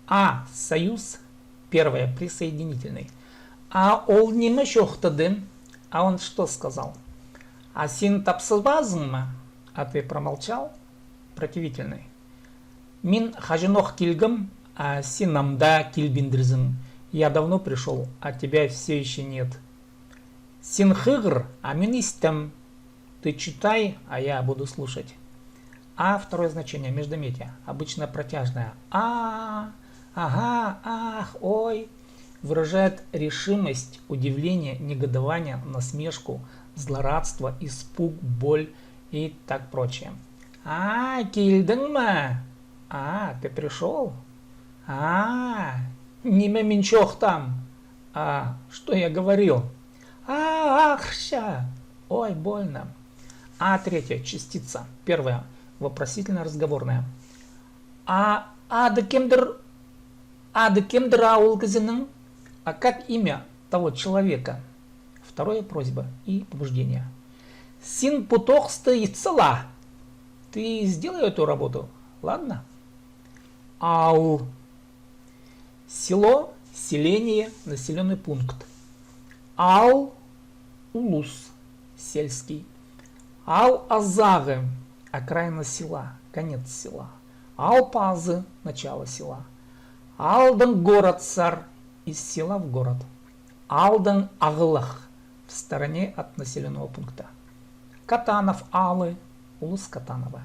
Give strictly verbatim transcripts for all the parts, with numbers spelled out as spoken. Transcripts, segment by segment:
А. Союз. Первое. Присоединительный. А ол ниме чоохтады? А он что сказал? А син тапсабазың ма? А ты промолчал. Противительный. Мин хаҷанох килгем, а син ам даа килбиндірзің. Я давно пришёл, а тебя всё ещё нет. Син хығыр, а мин истем. Ты читай, а я буду слушать. А. Второе значение. Междометие. Обычно протяжное. А, ага, ах, ой. Выражает решимость, удивление, негодование, насмешку, злорадство, испуг, боль и так прочее. А, килдің ме? А, ты пришёл? А, ниме мин чоохтаам? А, что я говорил? А, ахырча. Ой, больно. А. Третья частица. Первая. Вопросительно-разговорная. А ады кемдір, ады кемдір а ол кізінің? А как имя того человека? Второе. Просьба и побуждение. Син пу тоғысты ит сала. Ты сделай эту работу, ладно? Аал. Село, селение, населённый пункт. Аал, улус, сельский. Аал азағы, окраина села, конец села. Аал пазы, начало села. Аалдаң город сар, из села в город. Аалдаң ағылах, в стороне от населённого пункта. Катанов аалы, улус Катаново.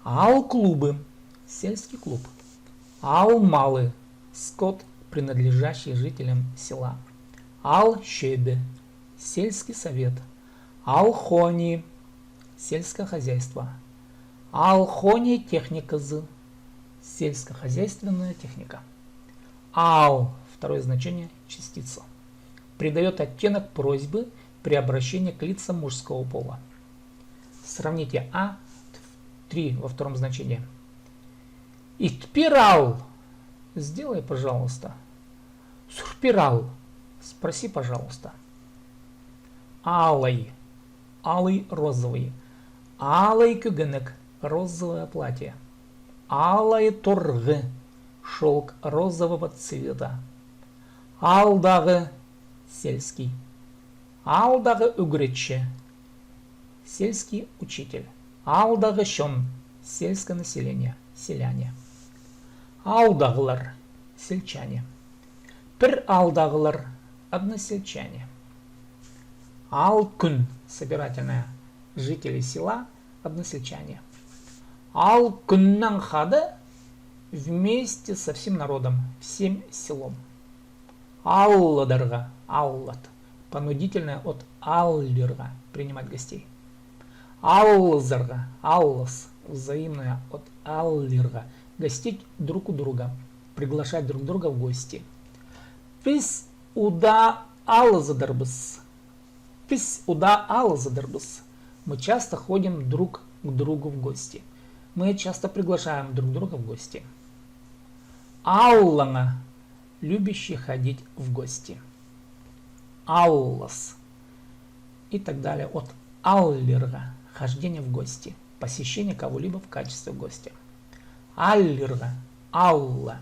Аал клубы, сельский клуб. Аал малы, скот, принадлежащий жителям села. Аал чӧбі, сельский совет. Аал хони, сельское хозяйство. Аал хони техниказы, сельскохозяйственная техника. Аал. Второе значение. Частица. Придаёт оттенок просьбы при обращении к лицам мужского пола. Сравните а. Три во втором значении. Ит пир ал. Сделай, пожалуйста. Сур пир ал. Спроси, пожалуйста. Алай. Алый, розовый. Алай кӧгенек. Розовое платье. Алай торғы. Шёлк розового цвета. Аалдағы. Сельский. Аалдағы ӱгретчі. Сельский учитель. Аалдағы чон. Сельское население. Селяне. Аалдағылар. Сельчане. Пір аалдағылар. Односельчане. Аал кӱн. Собирательное. Жители села. Односельчане. Аал кӱннең хада. Вместе со всем народом. Всем селом. Аалладарға. Ааллат. Понудительное от ааллирға. Принимать гостей. Ааллазарға. Ааллас. Взаимное от ааллирға. Гостить друг у друга. Приглашать друг друга в гости. Піс удаа ааллазадарбыс. Піс удаа ааллазадарбыс. Мы часто ходим друг к другу в гости. Мы часто приглашаем друг друга в гости. Ааллаңа. Любящий ходить в гости. Ааллас. И так далее. От ааллирға. Хождение в гости. Посещение кого-либо в качестве гостя. Ааллирға. Аалла.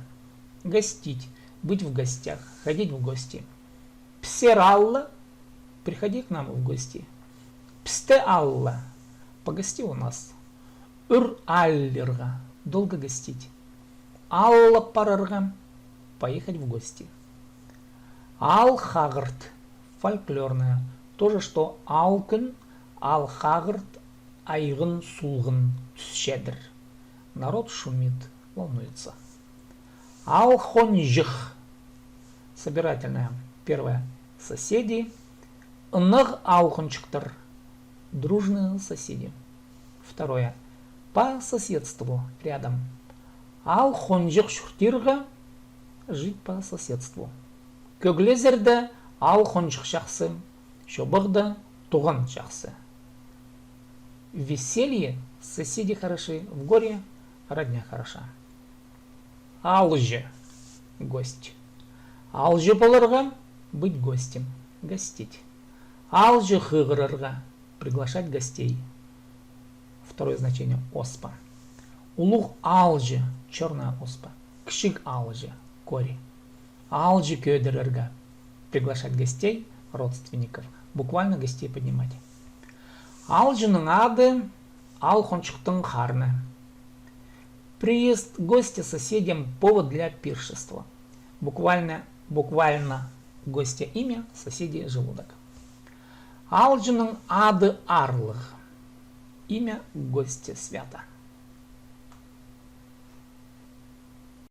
Гостить. Быть в гостях. Ходить в гости. Пісер аалла. Приходи к нам в гости. Пісте аалла. Погости у нас. Ӱр ааллирға. Долго гостить. Ааллап парарға. Поехать в гости. Аал хағырт. Фольклорное. То же, что аал кӱн, аал хағырт, айғын, сулғын, тӱс чедір. Народ шумит, волнуется. Аал хонҷых. Собирательное. Первое. Соседи. Ынағ аал хонҷыхтар. Дружные соседи. Второе. По соседству, рядом. Аал хонҷых чуртирға. Жить по соседству. Кӧглезерде аал хонҷых чахсы, чобағда туған чахсы. В веселье соседи хороши, в горе родня хороша. Аалҷы. Гость. Аалҷы поларға. Быть гостем. Гостить. Аалҷы хығырарға. Приглашать гостей. Второе значение. Оспа. Улуғ аалҷы. Чёрная оспа. Кічіг аалҷы. Кори. Аалҷы кӧдірерге. Приглашать гостей, родственников. Буквально гостей поднимать. Аалҷының ады — аал хонҷыхтың харны. Приезд гостя соседям — повод для пиршества. Буквально, буквально гостя имя, соседи желудок. Аалҷының ады — аарлығ. Имя гостя свято.